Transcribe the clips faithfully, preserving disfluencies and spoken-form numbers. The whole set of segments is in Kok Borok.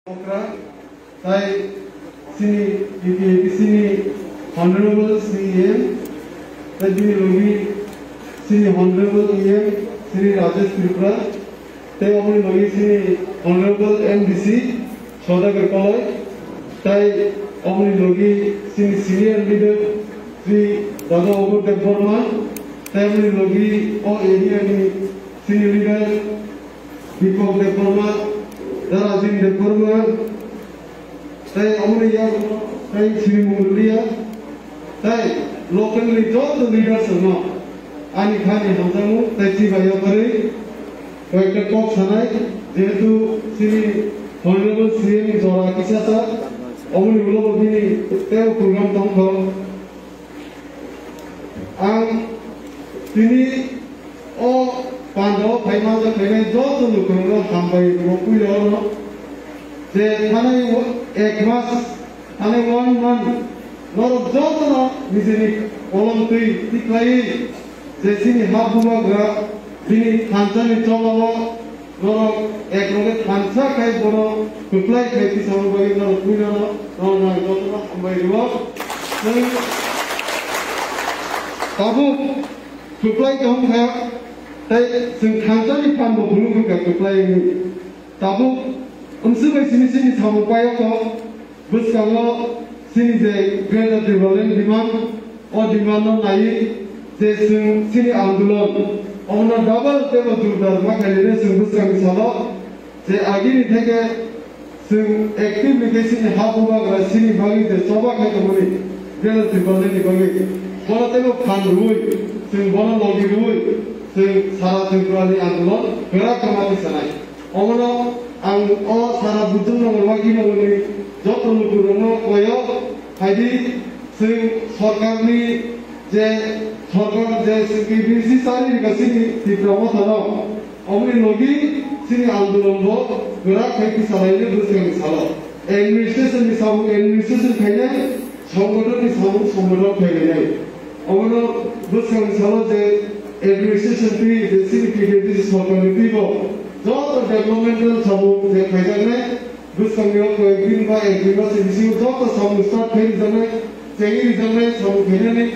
Okra, tai chini U P A P C ni Honorable C E M, tai bini logi chini Honorable E M, chini Rajesh Tripura, tai omoni logi chini Honorable M D C, Saudagar Koloi, tai omoni logi chini senior leader Sri Dada Obur Debbarma, tai omoni logi o area ni chini leader Biplab Debbarma, Darajin Debbarma, tai omoni yak, tai Sri Mungulia, tai local ni joto leaders no ani khani hamjakmung tai chibai yakarwi koyekta kok sanai, jehetu chini Honorable C M jora kisa sa, omoni ulo bini tei program tongkho. Ang tini o pandao phaima ja phainai joto lukurokno hambai rwo puila oro je thanai ek mas, thanai one month norok jotono nijini kolom twi tiklaiwi je chini ha bubagra bini thansa ni chobao Norok ek loge thansa khai bono kwplai khai tisamo bagwi norok puinano norok nang jotono hambai rwo. Tei tabuk kwplai kaham kha tei chwng thansani phan bo phunuk kha kwplai wngwi. Tabuk wngsubai simi sini samung paio kho. Bwskango chini je Greater Tipraland demand, o demand no naiwi je chwng chini andolon omono double teibo jordar ma khainai chwng bwskangni salo je agini theke chwng actively khe chini ha bubagra chini bagwi je choba khai tongmani Greater Tipraland ni bagwi bono teibo phan rwui chwng bono logi rwui chwng sara Tripura ni andolon kwrak khe ma tisanai. Omono ang o sara Bujong Nagar wagwi nogorni joto lukurokno koyo phaidi chwng sorkarni je sorkar je chwngni bisi chari rikha chini Tipra Mothano, omoni logi chini andolon bo kwrak khai tisalaini bwskangni salo administration ni samung administration khainai, Songgothon ni samung songgothon khainai. Omono bwskangni salo je administration twi je chini T T A D C sorkar ni twi bo joto developmental samung je khaijaknai bwskangni o koi din ba ek din ba se bisingo joto samung start khai rijaknai, chengwi rijaknai samung khainani.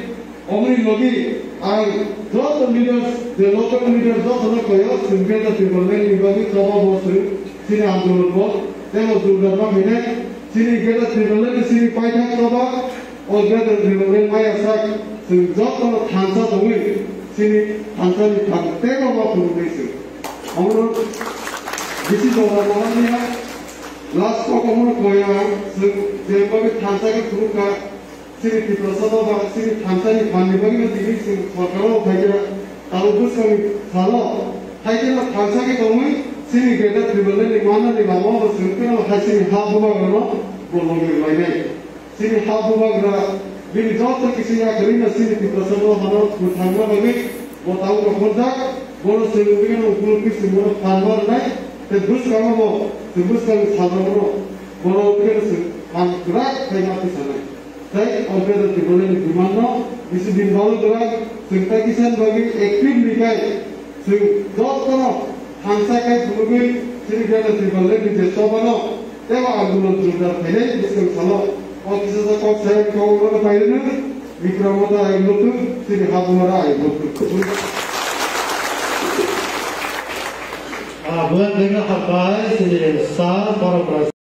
Omoni logi ang joto leaders, je local leaders joto no koyo chwng Greater Tipraland ni bagwi choba bo chwng chini andolon bo teibo jordar ma khainai. Chini Greater Tipraland ni chini paithak choba, o Greater Tipraland maya sak chwng joto no thansa tongwi chini thansa ni phan teibo ma phunuknai chwng. Omono bisi jora nangya, last kok omono koya chwng je bagwi thansa khe phunukha. Chini Tiprasa no ba chini thansa ni phan ni bagwi no tini chwng sorkar o phaikha, tabuk bwskang salo hai kheno thansa khe tongwi chini Greater Tipraland ni manna ni lama o chwng kheno hai chini ha bubagra no bo logi rwlainai. Chini ha bubagra bini joto kisi yakarwi no chini Tiprasa no hano mwthangna bagwi bo tabuk rw khorjak, bono chwng bini no ukuluk kisi bono phan ma rwnai, tei bwskango bo chwng bwskang ni salrok no bono kheno chwng phan kwrak khai ma tisanai. Tei o Greater Tipraland ni demand no bisi din balo kwrak chwng tai kisa ni bagwi actively khai chwng jotono thansa khai phunugwi chini Greater Tipraland ni je choba no teibo andolon jordar khainai bwskang salo o kisa sa kok sai kok no pairwno Bikram Motha ayuk loktwk chini ha bumara ayuk loktwk. Ah, buat bengno hambai chini sa borok.